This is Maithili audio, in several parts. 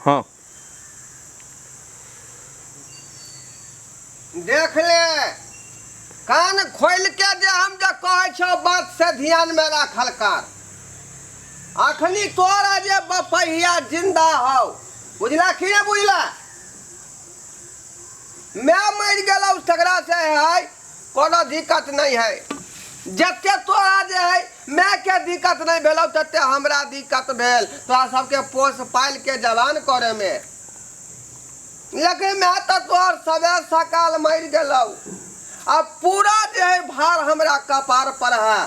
हाँ। देख ले, कान खोल के जे हम जे कहै छौ बात से ध्यान में राखल कर। अखनी तोरा जे बपहिया जिंदा हौ, बुझला कि नहीं बुझला? मैं मरि गेलौ तकरा से है कोनो दिक्कत नहीं है। जते तोरा जे है मैं के दिक्कत नहीं भेलौ तते हमरा दिक्कत भेल तोरा सबके पोस पाल के जवान करे में। लेकिन मैं तो तोहर सवेर सकाल मरि गेलौ, अब पूरा जे है भार हमरा कपार पर है।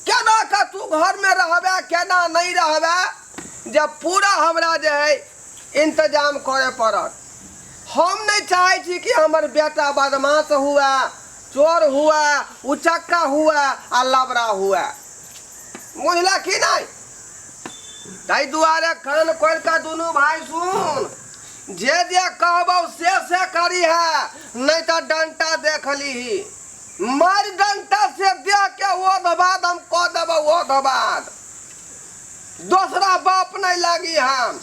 केना के तू घर में रहबे केना नहीं रहबे, जब पूरा हमरा जे है इंतजाम करे पड़त। हम नहीं चाहे छी कि हमर बेटा बदमाश हुआ, चोर हुआ, उचक्का हुआ आ लबड़ा हुआ, बुझला कि नहीं? ताहि दुआरे कान खोल के दुनू भाई सुन, जे जे कहबौ से से करी है, नहीं तो डंटा देख लीही, मार डंटा से देह के ओध बाद हम कह देबौ ओध बाद, दोसरा बाप नहीं लागी हम।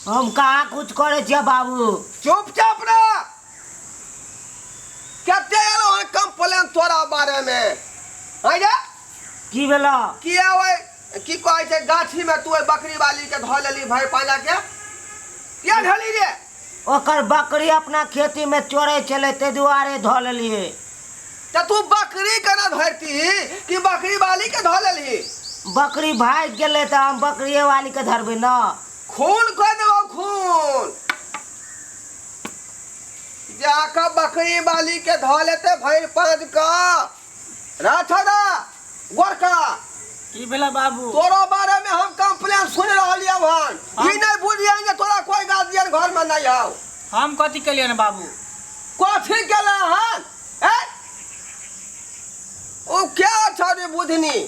हम कहाँ कुछ करे छियै बाबू? चुपचाप रह। कते एलो हन कंप्लेन तोरा बारे में? आइ रे? की भेलो? किया ओइ की कहै छै गाछी में तू ओइ बकरी वाली के धऽ लेली भरि पाँजा के, किया धली रे? ओकर बकरी अपना खेती में चोरै छलै ताहि दुआरे धऽ लेलियै। तऽ तू बकरी के ना धरती कि बकरी वाली के धऽ लेलही? बकरी भागि गेलै तऽ हम बकरिए वाली के धरबै ना। खून कऽ देबौ खून, जाकऽ बकरी वाली के धऽ लेते भरि पाँच कऽ। राठौड़ा गोरका, की भेला बाबू? तोरो बारे में हम कंप्लेन सुन रहलियौ हन, ई नहीं बुझियन जे तोरा कोई गार्जियन घर में नहीं हौ। हम कथी केलियन बाबू? कथी केला हन? ए ओ क्या छौ रे बुधनी,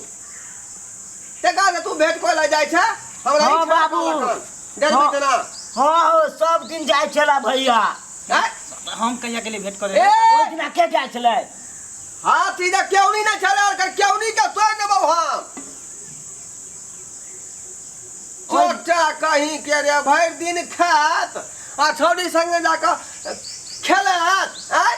तेका से तू भेंट करे ला जाइ छै? हमरा हाँ, ई छौड़ा बाबू। कहलक हन। देखबी हाँ। तऽ ना। हाँ हो, सब दिन जाइ छला भैया। हैं? हम कहिया गेलियै भेंट करे? ए! ओहि दिना के जाइ छलै? हाथी जे केउनी नहि छलै, ओकर केउनी के तोड़ि देबौ हम। चोटा कहीं के रे, भरि दिन खायत आ छौड़ी संगे जाकऽ खेलत। आँय?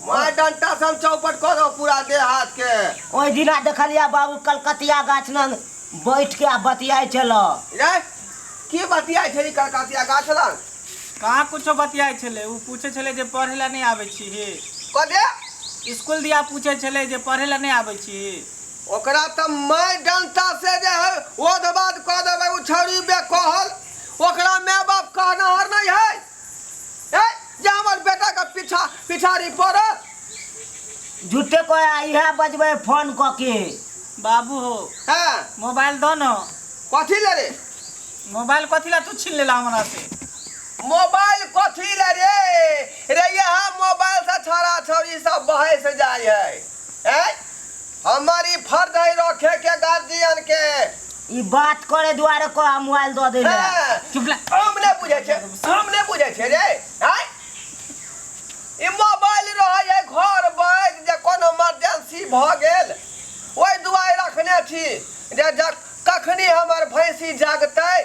मार डंटा से हम चौपट कऽ देबौ पूरा देह हाथ के। ओहि दिना देखलिया बाबू कलकतिया गाछ लग बैठ के आ बतियाइ छल। रे की बतियाइ छली कलकतिया गाछ लग? कहाँ कुछो बतियाइ छलै, ओ पूछै छलै जे पढ़ै लए नहि आबै छी। कदे? स्कूल दिया पूछै छलै जे पढ़ै लए नहि आबै छी। ओकरा तऽ माय डंटा से जे है ओध बाद कऽ देबै। ओ छौड़ी बे कहल ओकरा माय बाप कहनाहर नहीं है, ए जे हमर बेटा के पीछा पिछाड़ी पड़त। झूठे को इएह बजबै फोन कऽ के। बाबू हो। हाँ। मोबाइल दो न। कथी ले रे? मोबाइल कथी ला तू छीन लेला हमरा से? मोबाइल कथी ले रे? रे यहाँ मोबाइल से छौड़ा छौड़ी सब बहे से जाय है। ए हमर ई फर्ज है रखे के गार्जियन के। ई बात करे दुआरे को हम मोबाइल दऽ दै ले। हाँ। चुप ला। हम नहीं बुझे छे, हम नहीं बुझे छे रे। आय ई मोबाइल रहे है घर बैठ जे कोनो इमरजेंसी भ गेल ओहि दुआरे रखने छी जे कखनी हमर भैंसी जागतै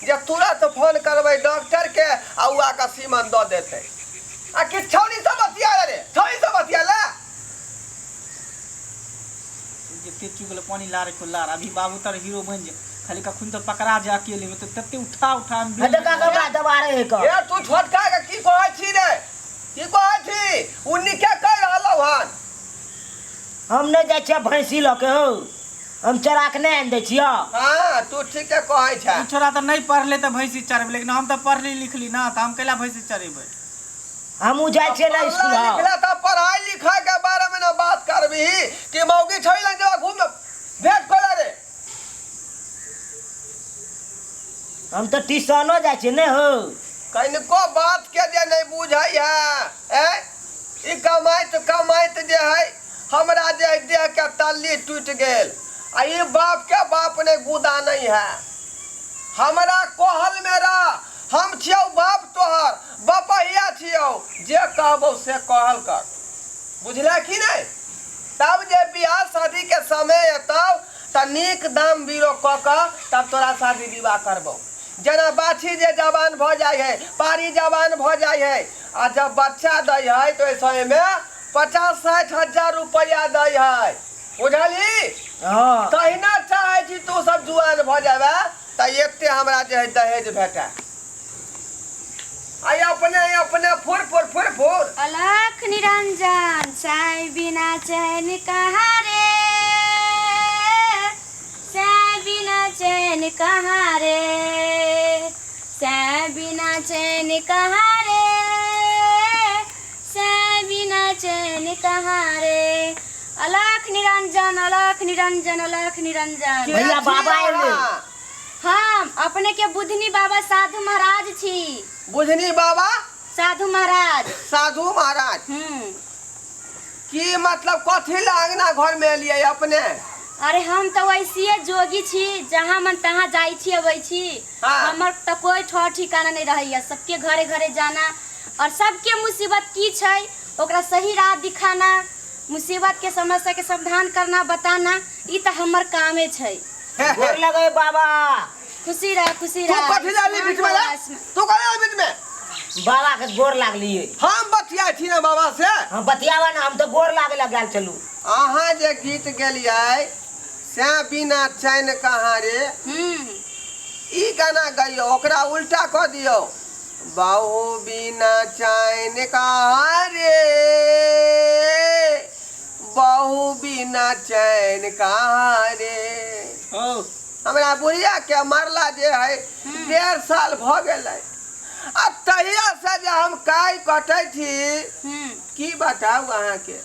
जे तुरंत फोन करबै डॉक्टर के आ उ आके सीमन दऽ देतै। आ कि छौड़ी सब बतिया रे, छौड़ी सब बतिया ले। जते चुगल पानी लार को लार, अभी बाबू तर हीरो बन जा, खाली कखन तो पकड़ा जा अकेले में तो तते उठा उठा हम हे देखा के हमरा दबा रहे का। ए तू छोटका के की कहै छी रे? की कहै छी? उ निके कहि रहलौ हन। हम नहि जाइ छियै भैंसी लऽ के हौ, हम चरा के नहि आनि दै छियौ। हाँ तू ठीके कहै छे। तू छोरा तऽ नहि पढ़ले तऽ भैंसी चरेबै, लेकिन हम तऽ पढ़ली लिखली ना, तऽ हम कैला भैंसी चरेबै? हमहूँ जाइ छियै ना स्कूल। पढ़ला लिखला तऽ पढ़ाई लिखाई के बारे में ना बात करबी कि मौगी छोड़ी लग जा घूम भेंट कोला रे। हम तऽ ट्यूशनो जाइ छियै ने हौ। कनिको बात के जे नहीं बुझै है, ए ई कमाइत कमाइत जे है हमरा जे है देह के तल्ली टूटि गेल आ ई बाप के बाप नहीं गुदा नहीं है। हमरा कहल में रह, हम छियौ बाप तोहर, बपहिया छियौ, जे कहबौ से कहल कर, बुझले कि नहीं? तब जे बियाह शादी के समय एतौ तऽ नीक दाम बीरो कऽ कऽ तब तोरा शादी विवाह करबौ। जेना बाछी जे जवान भऽ जाइ है, पारी जवान भऽ जाइ है, आ जब बच्चा दै है तऽ ओहि समयमे 50-60 हजार रुपैआ दै है, बुझलही? हँ। तहिना चाहै छी तू सब जुआन भऽ जाबे तऽ एते हमरा जे है दहेज भेटै। आइ अपने अपने फुर फुर फुर फुर। अलख निरंजन साई बिना चैन कहाँ रे, साई बिना चैन कहाँ रे, साई बिना चैन कहाँ रे, साई बिना चैन कहाँ रे। अलख निरंजन, अलख निरंजन, अलख निरंजन। भैया, बाबा एलै। हम अपने के बुधनी बाबा साधु महाराज छी। बुधनी बाबा साधु महाराज। साधु महाराज। की मतलब कथी ला अंगना घर में एलियै अपने? अरे हम तो वैसिए जोगी छी, जहाँ मन तहाँ जाइ छी अबै छी। हाँ। हमर तो कोई ठौर ठिकाना नहीं रहैया, सबके घरे घरे जाना और सबके मुसीबत की छै ओकरा सही राह दिखाना, मुसीबत के समस्या के समाधान करना बताना, ई तऽ हमर कामे छै। गोर लगे बाबा। खुशी रह, खुशी तू रह। कथी जाली बीच में रे? तू कथी जाली बीच में? बाबा के गोर लागलिए। हम बतियाइ छी ने बाबा से। हम बतियावा ना, हम तो गोर लागे लग गेल चलू। अहाँ जे गीत गेलियै से बिना चैन कहाँ रे, ई गाना गइयो, ओकरा उल्टा कऽ दियौ, बाहु बिना चैन कहाँ रे, बहु बिना चैन कहाँ रे। हौ। हमरा बुढ़िया के मरला जे है 1.5 साल भऽ गेलै, आ तहिया से जे हम काई कटै छी, की बताउ अहाँके।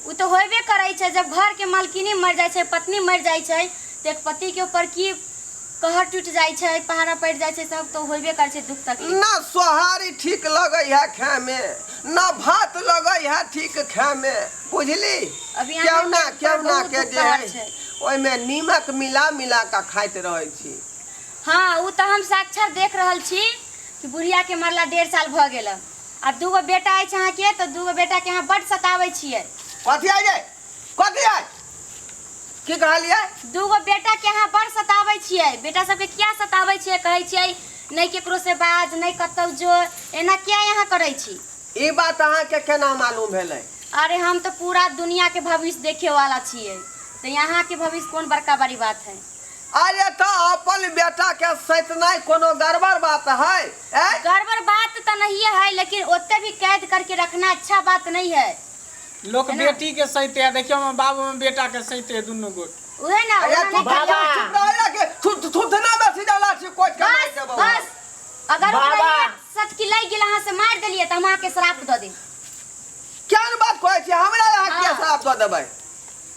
ओ तऽ होबे करै छै, जब घर के मालकिनी मरि जाइ छै, पत्नी मरि जाइ छै, तऽ एक पति के ऊपर की कहर टूटि जाइ छै, पहाड़ा पड़ि जाइ छै, सब तऽ होबे करै छै दुख तकलीफ। ना सोहारी ठीक लगै है खाय में, ना भात लगै है ठीक खाय में, बुझली? अभी अहाँके केहुना ऊपर केहुना बहुत के दुख जे पहाड़ है छै। ओहिमे नीमक मिला मिला कऽ खाइत रहै छी। हाँ, ओ तऽ हम साक्षात देख रहल छी कि बुढ़िया के मरला 1.5 साल भऽ गेल, आ 2 गो बेटा अछि अहाँके, तऽ 2 गो बेटा के अहाँ बड्ड सताबै छियै। कथी आइ गे? कथी आइ? की कहलियै? 2 गो बेटा के अहाँ बड़ सताबै छियै। बेटा सबके किया सताबै छियै? कहै छियै नहि केकरो से बाज, नहि कतौ जो, एना किया अहाँ करै छी? ई बात अहाँके केना मालूम भेलै? अरे हम तऽ पूरा दुनिया के भविष्य देखे वाला छियै, तऽ यहाँ के भविष्य कोन बड़का बड़ी बात है। अरे तऽ अपन बेटा के सैतनाइ कोनो गड़बड़ बात है? गड़बड़ बात तऽ नहीं है, लेकिन ओते भी कैद करके रखना अच्छा बात नहीं है। लोक बेटी के सैते है, देखियो हम बाबू में बेटा के सैते है दुनू गोट। उहे ना, अरे ओना तू नहीं बाबा। चुप रह जा के थुथना बेसी जाला छी, कोच के मारि बस देबौ। बस, अगर ओकरा बाबा। एक सटकी लागि गेल अहाँ से मारि देलियै तऽ हम अहाँके श्राप दऽ देब। केहन बात कहै छी? हमरा अहाँ हाँ। किया श्राप दऽ देबै?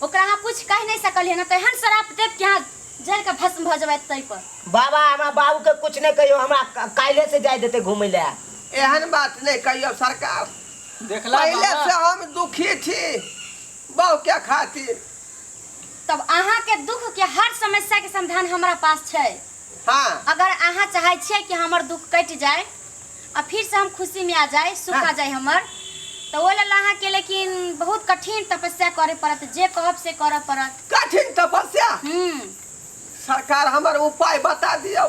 ओकरा अहाँ कुछ कहि नहीं सकलियै ना, तऽ एहन श्राप देब कि अहाँ जरि कऽ भस्म भऽ जेबै ताहि पर। बाबा हमरा बाबू के कुछ नहीं कहियो, हमरा काल्हे से जाय देते घूमै लए। एहन बात नहीं कहियो सरकार। देखला पहले बाबा? से हम दुखी छी बहु के खातिर। तब अहाँ के दुख के हर समस्या के समाधान हमरा पास छै। हाँ। अगर अहाँ चाहै छियै कि हमर दुख कटि जाय आ फिर से हम खुशी में आ जाए, सुख हाँ। आ जाए हमर, तऽ ओहि लेल अहाँके लेकिन बहुत कठिन तपस्या करे पड़त, जे कहब से करऽ पड़त। कठिन तपस्या? सरकार हमर उपाय बता दियौ,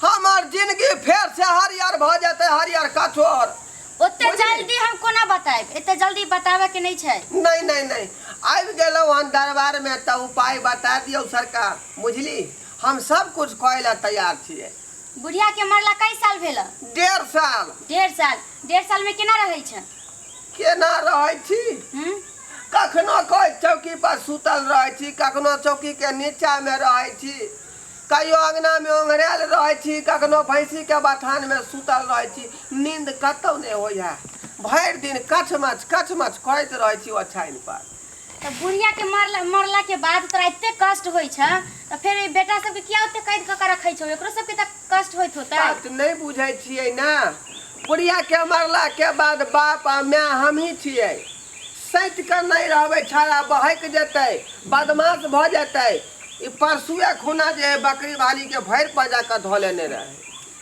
हमर जिंदगी फेर से हरियर भऽ जेतै, हरियर कठोर। ओते बुझली? जल्दी हम कोना बतायब, एते जल्दी बताबे के नहीं छै। नहीं नहीं नहीं, आबि गेलहुँ हन दरबार में तऽ उपाय बता दियौ सरकार, बुझली? हम सब कुछ कहै लए तैयार छियै। बुढ़िया के मरला कई साल भेल? 1.5 साल। 1.5 साल। 1.5 साल में केना रहै छै? केना रहै छी? कखनो कोइ चौकी पर सुतल रहै छी, कखनो चौकी के नीचा में रहै छी, कहियो अंगना में ओंघरायल रहै छी, कखनो भैंसी के बथान में सुतल रहै छी। नींद कतौ नहि होइ है, भरि दिन कछमछ कछमछ करैत रहै छी ओछाइन पर। तऽ बुढ़िया के मरला के बाद तोरा एते कष्ट होइ छै, तऽ फेर ई बेटा सबके किया ओते कैद कऽ के रखै छौ? एकरो सबके तऽ कष्ट होइत होतै। बात नहि बुझै छियै ने, बुढ़िया के मरला के बाद बाप आ माय हमही छियै। सैत कऽ नहि रहबै, छाड़ा बहकि जेतै, बदमाश भऽ जेतै। ई परसुए खुना जे है बकरी वाली के भरि पाँजा कऽ धऽ लेने रहै।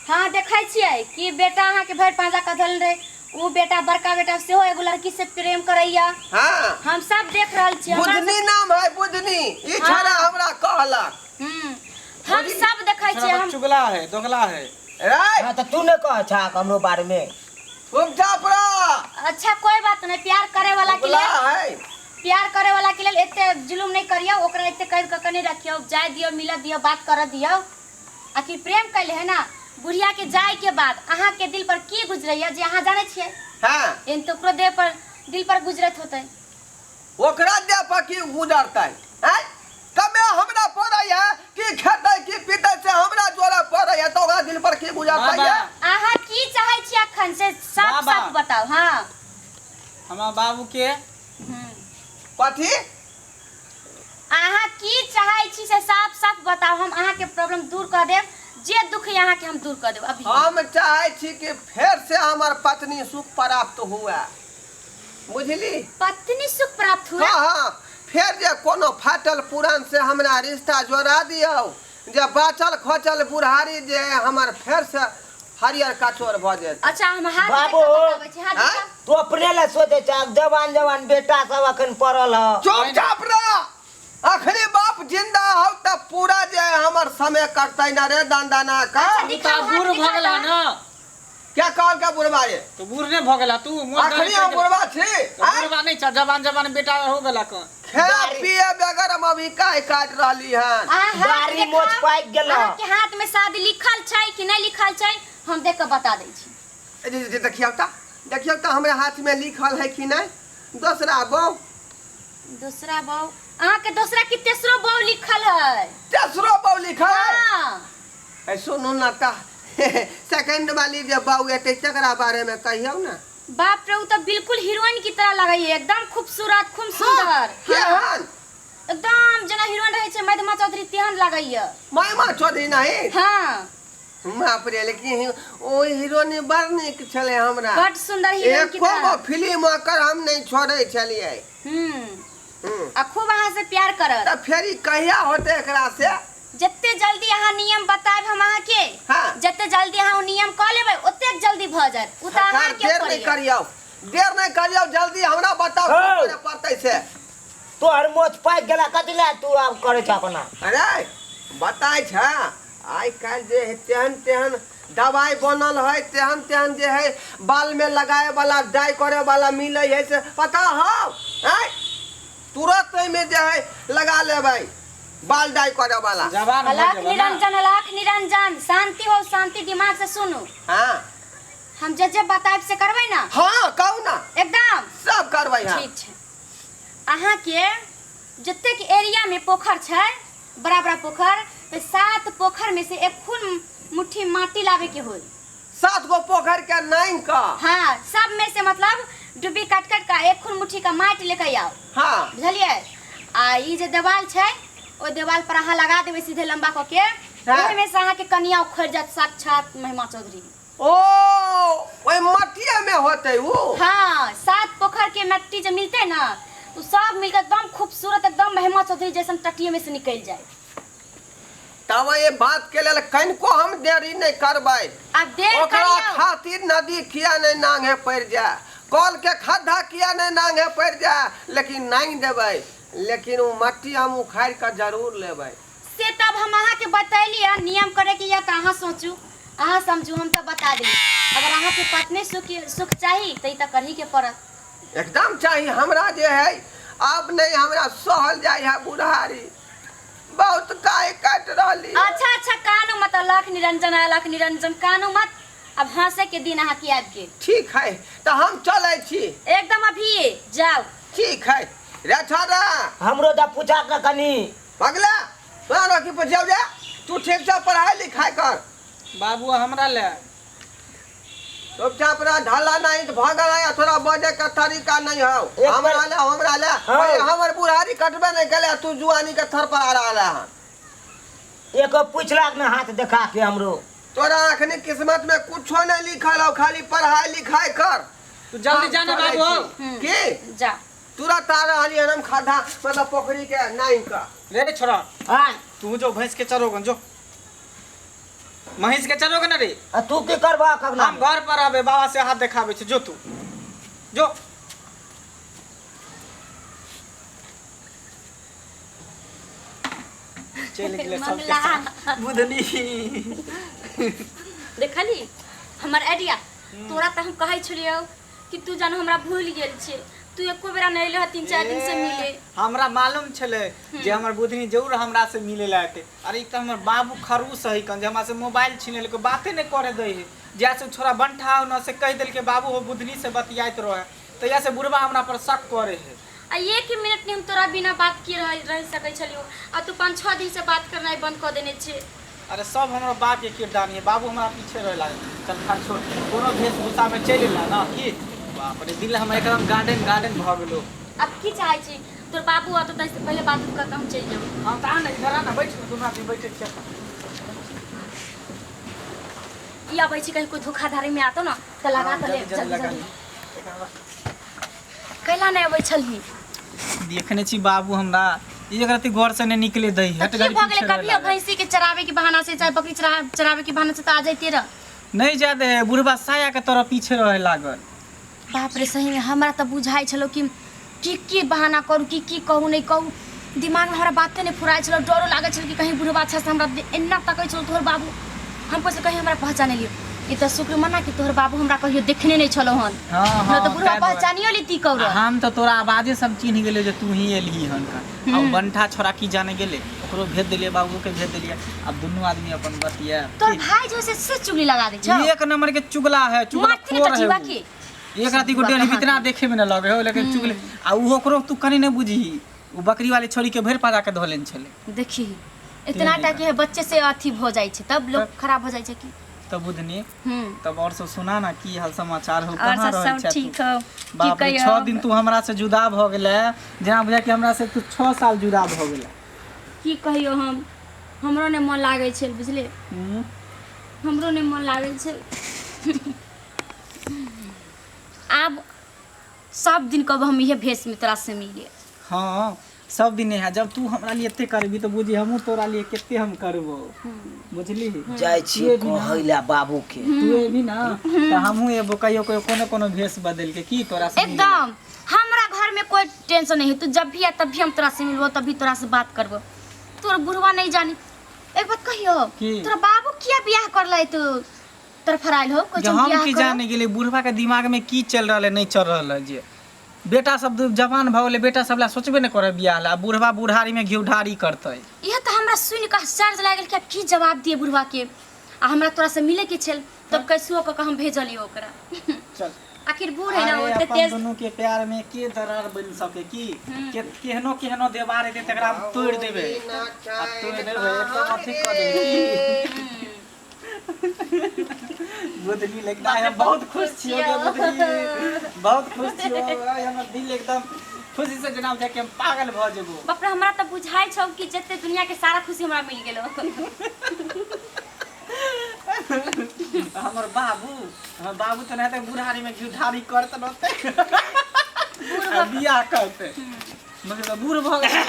हाँ, देखै छियै कि बेटा अहाँके भरि पाँजा कऽ धऽ लेने रहै। उ बेटा बड़का बेटा सेहो एगो लड़की से प्रेम करैया। हाँ। हम सब देख रहल छियै। हमरा बुधनी नाम है बुधनी। ई हाँ। छोरा हमरा कहलक। हम सब देखै छियै। छोरा हम चुगला है, दोगला है। रे हाँ तऽ तू नहि कह छा हमरो बारे में। चुपचाप रह। अच्छा कोई बात नहीं, प्यार करे वाला के चुगला लेल, है। प्यार करे वाला के लेल एते जुलुम नहीं करियौ, ओकरा एते कैद कऽ के नहीं रखियौ, जाय दियौ, मिलऽ दियौ, बात करऽ दियौ। आखिर प्रेम कैले है ना। बुढ़िया के जाय के बाद अहाँ के दिल पर की गुजरैया जे अहाँ जानै छियै? हाँ। एहन तऽ ओकरो देह पर दिल पर गुजरत होतै। ओकरा देह पर की गुजरतै? आँय? कमे हमरा पड़ै है कि खेतै कि पीतै से हमरा जोरे पड़ै है, तऽ ओकरा दिल पर की गुजरतै बाबा। है? अहाँ की चाहै छियै अखन से साफ बाबा। साफ बताउ। हाँ। हमरा बाबू के कथी? अहाँ की चाहै छी से साफ साफ बताउ, हम अहाँके प्रॉब्लम दूर कऽ देब, जे दुख है अहाँके हम दूर कऽ देब अभी। हम चाहै छी कि फेर से हमर पत्नी सुख प्राप्त हुए, बुझली? पत्नी सुख प्राप्त हुए? हाँ हाँ, फेर जे कोनो फाटल पुरान से हमरा रिश्ता जोड़ा दियौ, जे बाचल खोचल बुढ़ारी जे हमर फेर से हरियर कचोर भऽ जेतै। अच्छा हम हाथ बाबू। देख कऽ बताबै छी, हाथ आँय? देख। तू अपने लए सोचै छ, जवान जवान बेटा सब अखन पड़ल ह। चुपचाप रह। अखनी बाप जिंदा हौ तऽ पूरा जे हमर समय कटतै ना रे दंदना का। अच्छा, तू दिखाओ, तऽ हाथ बूढ़ भऽ दिखाओ गेला तऽ। ना। क्या कहल का बुढ़बा रे? तो बूढ़ नहीं भऽ गेला तू? मोन अखनी दाढ़ी हम पाकि गेल। बुढ़बा छी? तो आँय? बुढ़बा नहीं छ, जवान जवान बेटा हो गेला कन। खाए पिए बगैर हम अभी काहे काटि रहली हन? अहाँ हाथ दाढ़ी देखाउ। मोछ पाकि गेल। अहाँके हाथ में शादी लिखल छै कि नहीं लिखल छै हम देख कऽ बता दै छी। ए, जे, जे, देखियौ तऽ, देखियौ तऽ हमरा हाथ में लिखल है कि नहीं। दोसरा बहू। दूसरा बहू? अहाँके दोसरा कि तेसरो बहू लिखल है। तेसरो बहू लिखल है? हाँ। ए, सुनू ना तऽ सेकंड वाली जे बहू एतै तकरा बारे में कहियौ ना। बाप रे, उ तऽ बिल्कुल हीरोइन की तरह लगै है, एकदम खूबसूरत, खूब सुंदर। केहन? एकदम जेना हीरोइन रहै छै महिमा चौधरी तेहन लगैया। महिमा चौधरी नहीं? हाँ। बाप रे, लेकिन ओ हीरोइन बड़ नीक छलै हमरा। बड सुंदर हीरोइन की एको गो तरह। फिल्म ओकर हम नहीं छोड़ै छलियै। आ खूब अहाँ से प्यार करत। तऽ फेर ई कहिया होतै एकरा से? जते जल्दी अहाँ नियम बतायब हम अहाँके, हाँ। जते जल्दी अहाँ ओ नियम कऽ लेबै ओतेक जल्दी भऽ जायत। उ तऽ सरकार अहाँके देर ऊपर नहीं यऽ। करियौ, देर नहीं करियौ, जल्दी हमरा बताउ हौ। की करे पड़तै से। तोहर मोछ पाकि गेला कथी लए तू आब करै छ अपना? अरे बताइ छ, आइ काल्हि जे है तेहन तेहन दवाई बनल है, तेहन तेहन जे है बाल में लगाए वाला डाई करे वाला मिलै है से पता हौ? आँय? तुरंत एहिमे जे है लगा लेबै बाल डाई करे वाला। जवान हो अलख गेला ना। निरंजन, अलख निरंजन, शांति हो, शांति दिमाग से सुनू। हाँ। हम जे जे बतायब से करबै ना? हाँ कहू ना। एकदम सब करबै हम। ठीक छै। अहाँके जतेक एरिया में पोखर छै, बड़ा बड़ा पोखर, तऽ 7 पोखर में से एक खून मुट्ठी माटी लावे के होई। 7 गो पोखर के नाइन का? हाँ, सब में से मतलब डुबी काट काट का एक खून मुट्ठी का माटी लेके आओ। हाँ। बुझलियै? आ ई जे देवाल छै ओहि देवाल पर अहाँ लगा देबै सीधे लंबा कऽ के, हाँ। ओहि में से अहाँके कनिया उखड़ि जायत साक्षात महिमा चौधरी। ओ ओहि मटिया में होतै उ? हाँ, 7 पोखर के मट्टी जे मिलतै ना, उ सब मिलके एकदम खूबसूरत एकदम महिमा चौधरी जैसन टटिये में से निकलि जाए। तब ये बात के लेल कनिको हम देरी नहीं करबै। आब देर ओकरा करियौ। खातिर नदी किया नहीं नांगे पड़ जाए, कल के खद्धा किया नहीं नांगे पड़ जाए, लेकिन नांग देबै, लेकिन उ मट्टी हम उखाड़ि कऽ जरूर लेबै। से तब हम अहाँके बतैली है, नियम करे के या तऽ अहाँ सोचू, अहाँ समझू, हम तऽ बता देली। अगर अहाँके पत्नी सुख चाही तऽ ई तऽ करही के पड़त। एकदम चाही हमरा जे है, आब नहीं हमरा सहल जाइ है बुढ़ारी, बहुत काय काटि रहली। अच्छा अच्छा, कानू मत, अलख निरंजन, अलख निरंजन, कानू मत, अब हंसे के दिन अहाँ के आबि गेल। ठीक है तऽ हम चलै छी। एकदम अभी जाउ। ठीक है रे छोरा। हमरो तऽ पूछा के कनी। पगला तोरा रखी पुछियौ जे तू ठीक से पढ़ाई लिखाई कर। बाबू हमरा ले चुपचाप रह, ढाला नहीं तऽ भऽ गेलै, आ तोरा बजै के तरीका नहीं हौ। एक हमरा बार- ले, हमरा ले। हौ। ओए, हमर बुढ़ारी कटबे नहीं केलै, तू जुआनी के थर पर आ रहल हन। एक पूछलक ना हाथ देखा के हमरो। तोरा अखनी किस्मत में कुछो नहीं लिखल हौ, खाली पढ़ाई लिखाई कर। तू जल्दी जा ना हम चलै बाबू। छी। की? जा। तुरंत आ रहली हन हम खद्धा मतलब पोखरी के नाई का। रे छोरा। हाँ। तू जो भैंस के चरोगन जो। महींस के चरोगे ना रे? आ तू की करबह कगना? हम घर पर आबे बाबा से हाथ देखाबे छै, जो तू जो। चलि गेलै सबके मंगला। साथ। बुधनी देखली हमर आइडिया? तोरा तऽ हम कहै छलियौ कि तू जान हमरा भूल गेल छै, तू एको बेरा नहि एलह 3-4 दिन से मिले। हमरा मालूम छलै जे हमर बुधनी जरूर हमरा से मिले ला एतै। अरे ई तऽ हमर बाबू खड़ूस है कन जे हमरा से मोबाइल छीन लेलकै, बाते नहि करे दै है। जै से छोरा बंठा हो न से कहि देलकै बाबू हो बुधनी से बतियाइत रहे, तहिया से बुढ़बा हमरा पर शक करे है। आ एक मिनट नहीं हम तोरा बिना बात किए रह सकै छलियौ, आ तू 5-6 दिन से बात करनाइ बंद कऽ देने छै। अरे सब हमरा बाप के किरदानी है, बाबू हमरा पीछे रहे लागल। चल खा छोड़, कोनो वेशभूषा में चलि एला ना की? बाप रे दिल हमर एकदम गार्डन गार्डन भऽ गेलो। अब की चाहै छी? तोर बाबू आतो तऽ से पहिले बात कऽ के हम चलि जेबौ। हम तऽ आ ने इधर आ ना, बैठ ना, दुनू आदमी बैठे छियै। ई अबै छी कहीं कोई धोखाधड़ी में आतो ना तऽ लगा हाँ, तऽ ले जल्दी जल्दी लगा जल्दी। कैला नहि अबै छलही? देखने छी बाबू हमरा एक रति घर से नहीं निकले दै है। तऽ की भऽ गेलै? कभी भैंसी के चरावे के बहाना से चाहे बकरी चरावे के बहाना से तऽ आ जैते रह। नहीं जादे है, बुढ़बा साया के तरह पीछे रहे लागल। बाप रे सही में हमरा तऽ बुझाइ छलो कि की की बहाना करू, की की कहू नहीं कहू, दिमाग में हमरा बाते नहीं फुराइ छलो। डरो लागै छल कि कहीं बुढ़बा अच्छा से हमरा एना तकै छलो तोहर बाबू, हम कहै कहीं हमरा पहचाने लियो। ई तऽ शुक्र मना कि तोहर बाबू हमरा कहियो देखने नहीं छलो हन। हाँ, न हाँ, तऽ बुढ़बा ताहि दुआरे। पहचानियो लेती कौरो। हम तऽ तोरा आवाजे सब चिन्ह गेलियो जे तू ही एलही हन का। आ उ बंठा छोरा की जाने गेलै, ओकरो भेज देलियै, बाबू के भेज देलियै। अब दुनू आदमी अपन बतिया। तोहर भाई जो से चुगली लगा दै छौ। एक नंबर के चुगला है, चुगला मारती खोर ने है जीवा उ। के। एक राति को डेढ़ इतना देखे में न लगे हो, लेकिन चुगले आ उ ओकरो तू कनी नहीं बुझही। उ बकरी वाली छोरी के भरि पाजा के धोलेन छलै। देखी इतना टा के बच्चे से अथी हो जाइ छै तब लोग खराब हो जाइ छै की। तब बुधनी तब और सब सुना ना की हाल समाचार हो, और कहाँ सब रहै सब छै ठीक हो? की बाप रे कहियो? 6 दिन तू हमरा से जुदा भ गेलै, जेना बुझा कि हमरा से तू 6 साल जुदा भ गेलै। की कहियो, हम हमरो नहि मन लागै छै बुझले, हमरो नहि मन लागै छै। आब सब दिन कब हम इहे भेष में तोरा से मिले। हाँ सब दिन है, जब तू हमरा लिए एते करबी तो बुझी हमहूँ तोरा लिए कते हम करबो, बुझली? जाइ छी कहै ला बाबू के। तू एबी ना तऽ हमहूँ एबो कहियो कहियो कोनो कोनो भेष बदल के की तोरा से मिले। एकदम हमरा घर में कोई टेंशन नहीं है, तू जब भी आ तब भी हम तोरा से मिलबो, तब भी तोरा से बात करबो। तोर बुढ़वा नहीं जानी। एक बात कहियो, तोरा बाबू किया बियाह करलै? तू तोर फराइल हो कोई? हम की जाने गेलै बुढ़वा के दिमाग में की चल रहल है नहीं चल रहल है। जे बेटा सब जवान भऽ गेलै, बेटा सब ला सोचबे नहि करे बियाह ला, बुढ़वा बुढ़ारी में घिउ ढारी करतै। इह तऽ हमरा सुनि कऽ आश्चर्य लागल कि आब की जवाब दिए बुढ़वा के। आ हमरा तोरा से मिले के छल तब कैसो कऽ के हम भेजलियै ओकरा। चल आखिर बूढ़ है ना, अरे ओते अपन तेज दुनू के प्यार में के दरार बन सके की? के केहनो केहनो देवार हेतै तकरा हम तोड़ि देबै, आ तोड़ि देबै एकदम अथी कऽ देबै। बुधनी लेकिन आइ हम बहुत खुश छियौ गे बुधनी, बहुत खुश छियौ। आइ हमर दिल एकदम खुशी से जेना बुझाइ कि हम पागल भऽ जेबो। बाप रे हमरा तऽ बुझाइ छौ कि जते दुनिया के सारा खुशी हमरा मिल गेलो। हमर बाबू तऽ नहि तऽ बुढ़ारी में घिउ ढारी करत रहतै आ बियाह करतै, मतलब बूढ़ भऽ गेलै।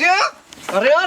रे रे।